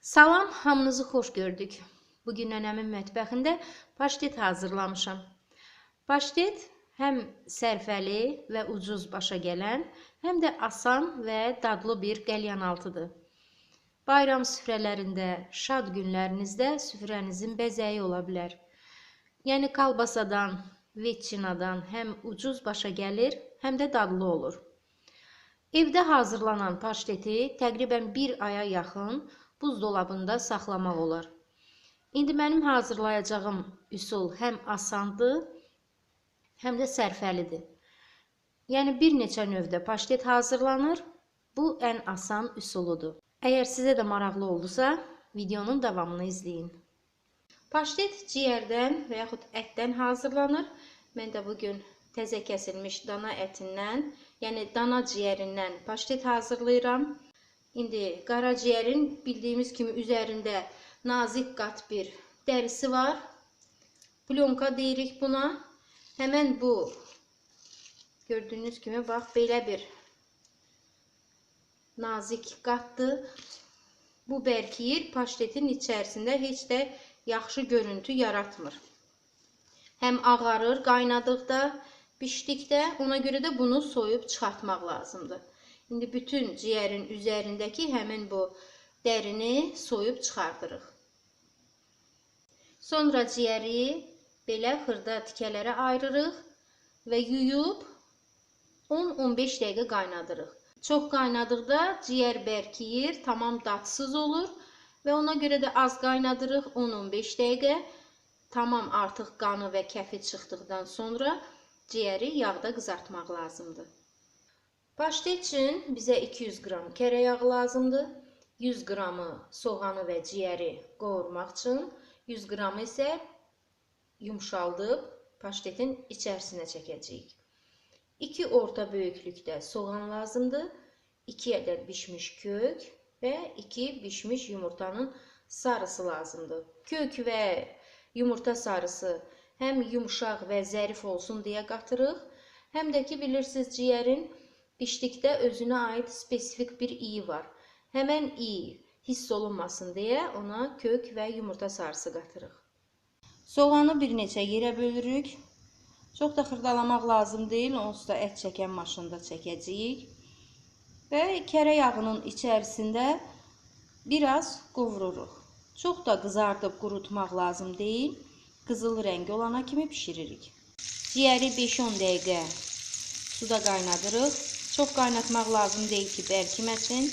Salam, hamınızı xoş gördük. Bugün nənəmin mətbəxində paştet hazırlamışam. Paştet həm sərfəli və ucuz başa gələn, həm də asan və dadlı bir qəlyanaltıdır. Bayram süfrələrində, şad günlərinizdə süfrənizin bəzəyi ola bilər. Yəni kalbasadan, vetçinadan həm ucuz başa gəlir, həm də dadlı olur. Evdə hazırlanan paşteti təqribən bir aya yaxın buzdolabında saxlamaq olar. İndi mənim hazırlayacağım üsul həm asandır, həm də sərfəlidir. Yəni bir neçə növdə paştet hazırlanır. Bu ən asan üsuludur. Əgər sizə də maraqlı oldusa, videonun davamını izləyin. Paştet ciyərdən və yaxud ətdən hazırlanır. Mən də bugün təzə kəsilmiş dana ətindən, yəni dana ciyərindən paştet hazırlayıram. İndi qaraciyərin bildiyimiz kimi üzərində nazik qat bir dərisi var. Plyonka deyirik buna. Həmən bu gördüyünüz kimi bax belə bir nazik qatdır. Bu bərkiyir, paştetin içərisində heç də yaxşı görüntü yaratmır. Həm ağarır qaynadıqda, bişdikdə, ona görə də bunu soyub çıxartmaq lazımdır. İndi bütün ciyərin üzərindəki həmin bu dərini soyub çıxardırıq. Sonra ciyəri belə xırda tikələrə ayırırıq və yuyub 10-15 dəqiqə qaynadırıq. Çox qaynadıqda ciyər bərkiyir, tamam dadsız olur və ona görə də az qaynadırıq 10-15 dəqiqə. Tamam artıq qanı və kəfi çıxdıqdan sonra ciyəri yağda qızartmaq lazımdır. Paştet üçün bizə 200 qram kərə yağı lazımdır. 100 qramı soğanı və ciyəri qovurmaq üçün, 100 qramı isə yumşaldıb paştetin içərisinə çəkəcəyik. 2 orta böyüklükdə soğan lazımdır, 2 ədəd bişmiş kök və 2 bişmiş yumurtanın sarısı lazımdır. Kök və yumurta sarısı həm yumşaq və zərif olsun deyə qatırıq, həm də ki, bilirsiniz, ciyərin bişdikdə özünə aid spesifik bir iyi var. Həmən iyi hiss olunmasın deyə ona kök və yumurta sarısı qatırıq. Soğanı bir neçə yerə bölürük. Çox da xırdalamaq lazım deyil, onsuz da ət çəkən maşında çəkəcəyik. Və kərə yağının içərisində biraz qovururuq. Çox da qızardıb qurutmaq lazım deyil. Qızıl rəngi olana kimi bişiririk. Ciyəri 5-10 dəqiqə suda qaynadırıq. Çox qaynatmaq lazım deyil ki, bərkiməsin.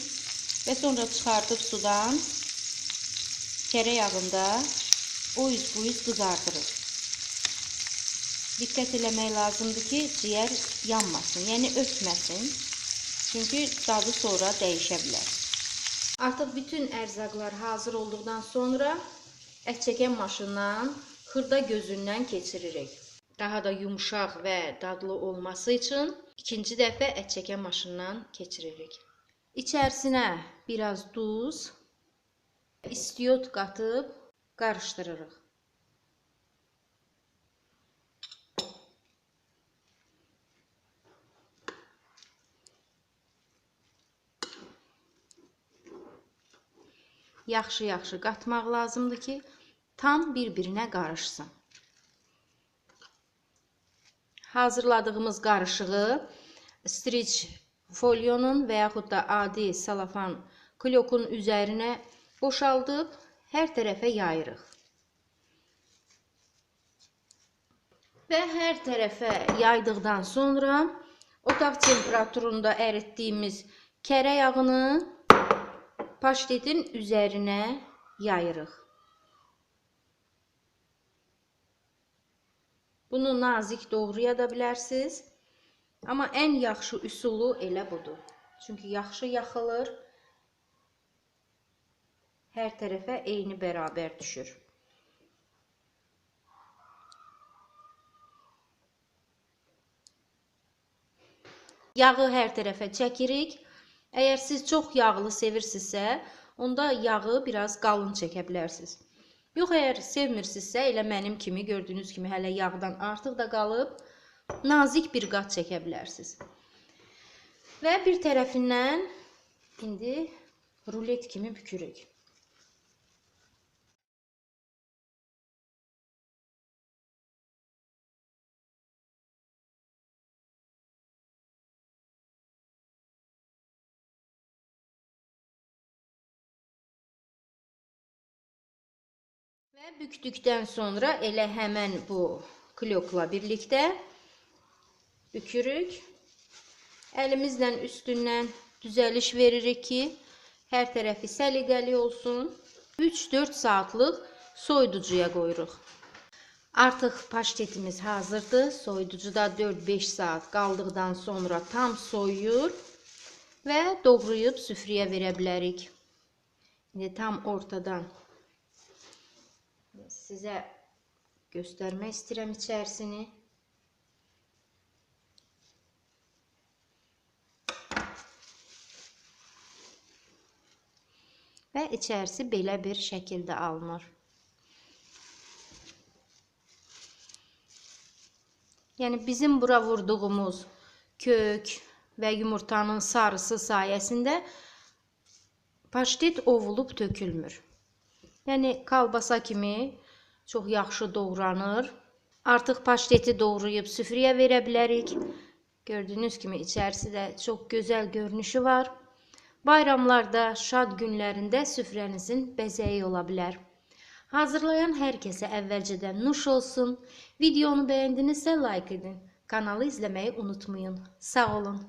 Və sonra çıxardıb sudan kərə yağında o üz bu üz qızardırıq. Diqqət eləmək lazımdır ki, ciyər yanmasın, yəni ötməsin. Çünki dadı sonra dəyişə bilər. Artıq bütün ərzaqlar hazır olduqdan sonra ət çəkən maşından xırda gözündən keçiririk. Daha da yumşaq və dadlı olması üçün ikinci dəfə ət çəkən maşından keçiririk. İçərisinə biraz duz, istiyot qatıb qarışdırırıq. Yaxşı-yaxşı qatmaq lazımdır ki, tam bir-birinə qarışsın. Hazırladığımız qarışığı striç folyonun və yaxud da adi salafan klokun üzərinə boşaldıb hər tərəfə yayırıq. Və hər tərəfə yaydıqdan sonra otaq temperaturunda əritdiyimiz kərə yağını paştetin üzərinə yayırıq. Bunu nazik doğraya da bilərsiniz. Amma ən yaxşı üsulu elə budur. Çünki yaxşı yaxılır, hər tərəfə eyni bərabər düşür. Yağı hər tərəfə çəkirik. Əgər siz çox yağlı sevirsinizsə, onda yağı biraz qalın çəkə bilərsiniz. Yox, əgər sevmirsinizsə, elə mənim kimi, gördüyünüz kimi hələ yağdan artıq da qalıb, nazik bir qat çəkə bilərsiniz. Və bir tərəfindən indi rulet kimi bükürük. Və bükdükdən sonra elə həmən bu klyokla birlikdə bükürük. Əlimizlə üstündən düzəliş veririk ki, hər tərəfi səliqəli olsun. 3-4 saatlıq soyuducuya qoyuruq. Artıq paştetimiz hazırdır. Soyuducuda 4-5 saat qaldıqdan sonra tam soyuyur və doğrayıb süfrəyə verə bilərik. İndi tam ortadan sizə göstərmək istəyirəm içərisini. Və içərisi belə bir şəkildə alınır. Yəni bizim bura vurduğumuz kök və yumurtanın sarısı sayəsində paştet ovulub tökülmür. Yəni kalbasa kimi çox yaxşı doğranır. Artıq paşteti doğrayıb süfrəyə verə bilərik. Gördüyünüz kimi içərisi də çox gözəl görünüşü var. Bayramlarda, şad günlərində süfrənizin bəzəyi ola bilər. Hazırlayan hər kəsə əvvəlcədən nuş olsun. Videonu bəyəndinizsə like edin. Kanalı izləməyi unutmayın. Sağ olun.